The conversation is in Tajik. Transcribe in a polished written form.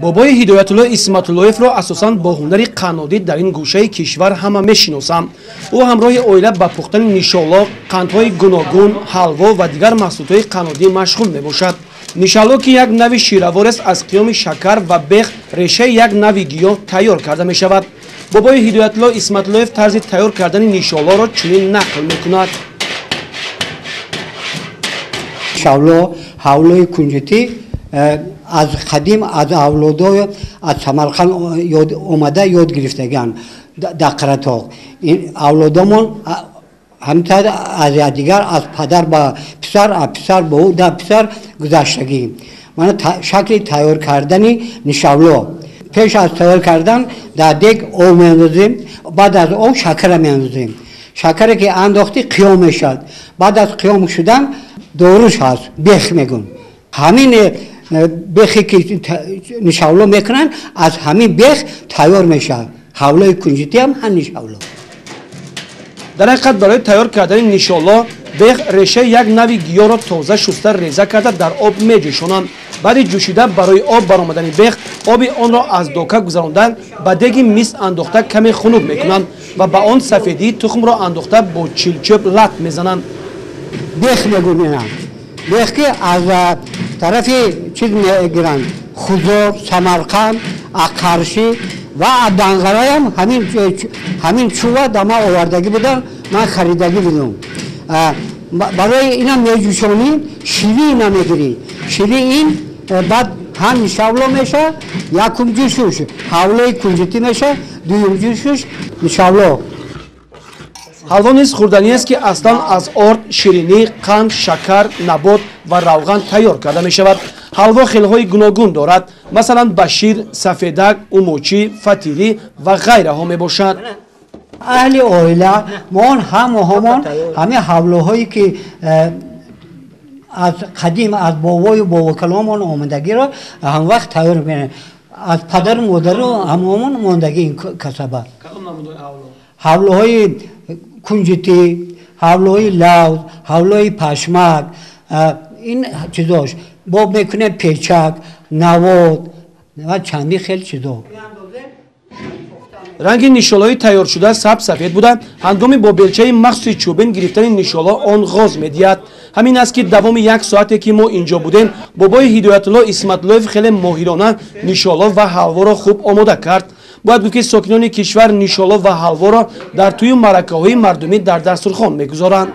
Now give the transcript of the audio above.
Бобои Ҳидоятулло Исматуллоевро асосан бо ҳунари қаннодӣ дар ин гӯшаи кишвар ҳама мешиносанд. Ӯ ҳамроҳи оила ба пухтани нишоло, қандҳои гуногун, ҳалво ва дигар маҳсулотҳои қаннодӣ машғул мебошад. Нишало, ки як нави шираворест, аз қиёми шакар ва бех, решаи як нави гиёҳ тайёр карда мешавад. Бобои Ҳидоятулло Исматуллоев тарзи тайёр кардани нишолоро чунин нақл мекунад. Шавло, ҳавлои кунҷитӣ аз қадим, аз авлодо, аз Самарқанд омада ёд гирифтаган дар Қаратоғ. Авлодомон ҳамтар аз якдигар, аз падар ба писар, аз писар ба ӯ да писар гузаштагӣ. Мана шакли тайёр кардани нишавло. Пеш аз тайёр кардан дар дег об меандозем, баъд аз об шакара меандозем. Шакаре ки андохтӣ, қиём мешавад. Баъд аз қиём шудан доруш ҳаст, бех мегӯн. Ҳамин бехе ки нишавло мекунанд, аз ҳамин бех тайёр мешавад. Ҳавлои кунҷитӣ ҳам ҳам нишавло. Дар ҳақиқат, барои тайёр кардани нишоло бех, решаи як нави гиёҳро тоза шуста, реза карда, дар об меҷӯшонанд. Баъди ҷӯшида, барои об баромадани бех, оби онро аз дока гузаронда, ба деги мис андохта, каме хунук мекунанд ва ба он сафедии тухмро андохта, бо чилчӯб лат мезананд. Бех мегӯ, бех ки аз тарафи чиз мегиранд: Хузор, Самарқанд, Ақаршӣ ва Данғараям. Ҳамин чӯба дама овардагӣ будам, ман харидагӣ будам. Барои ина меҷӯшонӣ, шири ина мегирӣ, шири ин баъд ҳам нишавло мешавад. Якум ҷӯшуш ҳавлои кунҷитӣ мешавад, дуюм ҷӯшуш нишавло. Ҳалво низ хӯрданиест, ки аслан аз орд, ширинӣ, қанд, шакар, набот ва равған тайёр карда мешавад. Ҳалво хелҳои гуногун дорад, масалан, ба шир, сафедак, умочӣ, фатирӣ ва ғайраҳо мебошад. Аҳли оила мон ҳамаҳомон ҳамин ҳавлоҳое ки аз қадим, аз бобою бобокалонмон омадагиро ҳамвақт тайёр мекунем. Аз падару модару ҳамаҳомон мондагӣ ин касаба. Ҳавлоҳои кунҷитӣ, ҳавлои лавз, ҳавлои пашмак, ин чизош боб мекунем, печак, навод ва чанди хел чизо. Ранги нишолои тайёршуда сабз сафед буда, ҳангоми бо белчаи махсуси чӯбин гирифтани нишоло он ғоз медиҳад. Ҳамин аст, ки давоми як соате ки мо инҷо будем, бобои Ҳидоятулло Исматуллоев хеле моҳирона нишоло ва ҳалворо хуб омода кард. Бояд гуфт, ки сокинони кишвар нишоло ва ҳалворо дар тӯю маъракаҳои мардумӣ дар дастурхон мегузоранд.